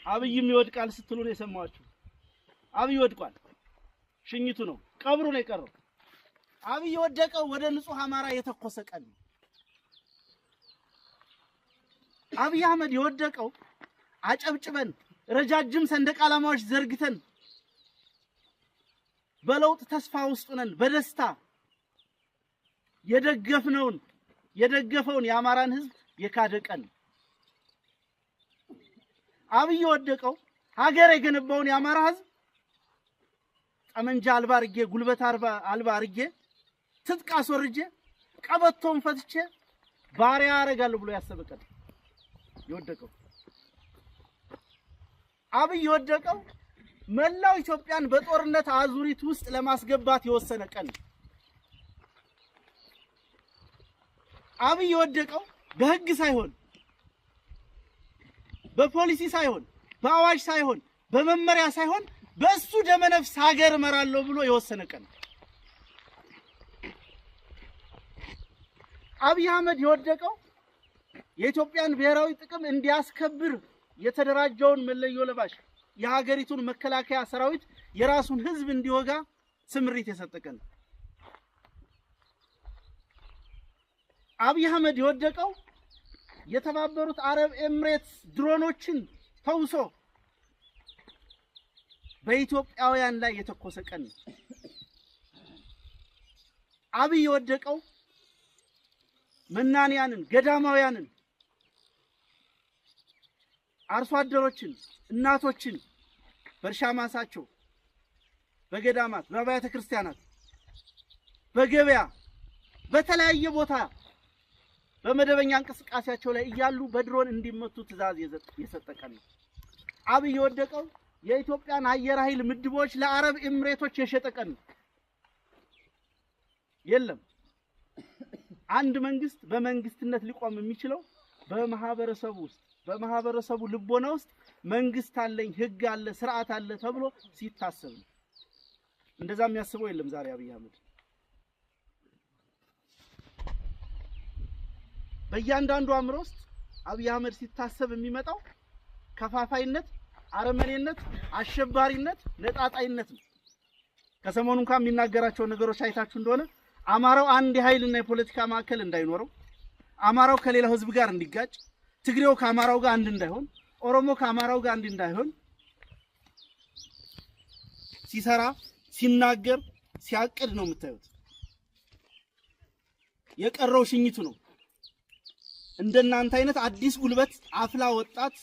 አብይም ይወድቃል ስትሉ ነው የሰማኋችሁ። አብይ ወድቋል። ሽኝቱ ነው፣ ቀብሩ ነው የቀረው። አብይ የወደቀው ወደ ንጹህ አማራ የተኮሰ ቀን ነው። አብይ አህመድ የወደቀው አጨብጭበን ረጃጅም ሰንደቅ ዓላማዎች ዘርግተን በለውጥ ተስፋ ውስጥ ነን በደስታ የደገፍነውን የደገፈውን የአማራን ሕዝብ የካደ ቀን። አብይ የወደቀው ሀገር የገነባውን የአማራ ሕዝብ ጠመንጃ አልባ አርጌ፣ ጉልበት አልባ አርጌ፣ ትጥቅ አስወርጄ፣ ቀበቶን ፈትቼ ባሪያ አረጋለሁ ብሎ ያሰበ ቀን የወደቀው። አብይ የወደቀው መላው ኢትዮጵያን በጦርነት አዙሪት ውስጥ ለማስገባት የወሰነ ቀን። አብይ የወደቀው በህግ ሳይሆን፣ በፖሊሲ ሳይሆን፣ በአዋጅ ሳይሆን፣ በመመሪያ ሳይሆን በእሱ ደመነፍስ ሀገር እመራለሁ ብሎ የወሰነ ቀን። አብይ አህመድ የወደቀው የኢትዮጵያን ብሔራዊ ጥቅም እንዲያስከብር የተደራጀውን መለዮ ለባሽ የሀገሪቱን መከላከያ ሰራዊት የራሱን ህዝብ እንዲወጋ ስምሪት የሰጠ ቀን። አብይ አህመድ የወደቀው የተባበሩት አረብ ኤምሬትስ ድሮኖችን ተውሶ በኢትዮጵያውያን ላይ የተኮሰ ቀን ነው። አብይ የወደቀው መናንያንን፣ ገዳማውያንን፣ አርሶ አደሮችን፣ እናቶችን በእርሻ ማሳቸው፣ በገዳማት፣ በአብያተ ክርስቲያናት፣ በገበያ፣ በተለያየ ቦታ በመደበኛ እንቅስቃሴያቸው ላይ እያሉ በድሮን እንዲመቱ ትዕዛዝ የሰጠ ቀን ነው። አብይ የወደቀው የኢትዮጵያን አየር ኃይል ምድቦች ለአረብ ኤምሬቶች የሸጠ ቀን ነው። የለም፣ አንድ መንግስት በመንግስትነት ሊቆም የሚችለው በማህበረሰቡ ውስጥ፣ በማህበረሰቡ ልቦና ውስጥ መንግስት አለኝ፣ ህግ አለ፣ ስርዓት አለ ተብሎ ሲታሰብ ነው። እንደዛ የሚያስበው የለም ዛሬ አብይ አህመድ። በእያንዳንዱ አእምሮ ውስጥ አብይ አህመድ ሲታሰብ የሚመጣው ከፋፋይነት፣ አረመኔነት፣ አሸባሪነት፣ ነጣጣይነት ነው። ከሰሞኑ እንኳን የሚናገራቸው ነገሮች አይታችሁ እንደሆነ አማራው አንድ የኃይልና የፖለቲካ ማዕከል እንዳይኖረው፣ አማራው ከሌላው ህዝብ ጋር እንዲጋጭ፣ ትግሬው ከአማራው ጋር አንድ እንዳይሆን፣ ኦሮሞ ከአማራው ጋር አንድ እንዳይሆን ሲሰራ፣ ሲናገር፣ ሲያቅድ ነው የምታዩት። የቀረው ሽኝቱ ነው። እንደናንተ አይነት አዲስ ጉልበት አፍላ ወጣት